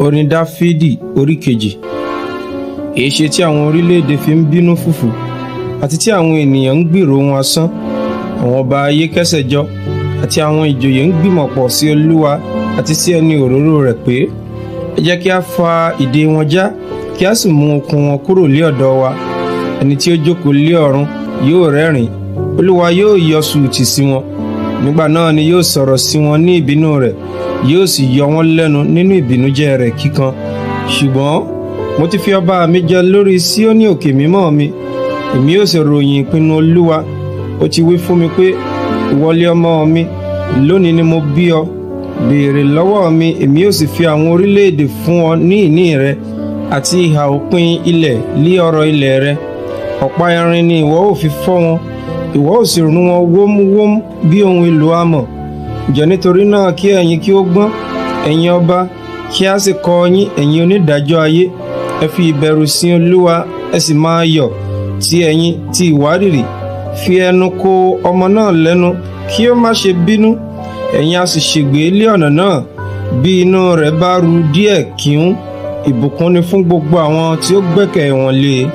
Orin Dáfídì orí kejì. Èéṣe tí àwọn orílẹ̀-èdè fi ń bínú fùfù, àti tí àwọn ènìyàn ń gbèrò ohun asán? Àwọn ọba ayé kẹ́sẹ̀ jọ, àti àwọn ìjòyè ń gbìmọ̀pọ̀ sí Olúwa àti sí ẹni òróró rẹ̀ pé, ẹ jẹ́ kí a fa ìdè wọn já, kí a sì mú okùn wọn kúrò lé ọ̀dọ̀ wa. Ẹni tí ó jókòó lé ọ̀run yóò rẹ́rìn-ín, Olúwa yóò yọ sùùtì sí wọn. Nígbà náà ni yóò sọ̀rọ̀ sí wọn ní ìbínú rẹ̀, yóò sì yọ wọ́n lẹ́nu nínú ìbìnújẹ́ rẹ̀ kíkan. Ṣùgbọ́n mo ti fi ọba mi jẹ lórí Síónì òkè mímọ́ mi. Èmi yóò sì ròyìn ìpinnu Olúwa. Ó ti wí fún mi pé, ìwọ lé ọmọ mi, lónìí ni mo bí ọ. Béèrè lọ́wọ́ mi, èmi yóò sì fi àwọn orílẹ̀-èdè fún ọ ní ìní rẹ, àti ìhà òpin ilẹ̀ lé ọrọ̀ ilẹ̀ rẹ. Ọ̀pá irin ni ìwọ ó fi fọ́ wọn, ìwọ ó sì run wọn wómúwómú bí ohun èlò amọ̀. Ǹjẹ́ nítorí náà kí ẹ̀yin kí ó gbọ́n, ẹ̀yin ọba, kí a sì kọ́ yín, ẹ̀yin onídàájọ́ ayé. Ẹ fi ìbẹ̀rù sin Olúwa, ẹ sì máa yọ̀ tí ẹ̀yin ti ìwárìrì. Fi ẹnu kò ọmọ náà lẹ́nu, kí ó má ṣe bínú, ẹ̀yin a sì ṣègbé lé ọ̀nà náà. Bí inú rẹ̀ bá ru díẹ̀ kíún, ìbùkún ni fún gbogbo àwọn tí ó gbẹ́kẹ̀ wọn lé e.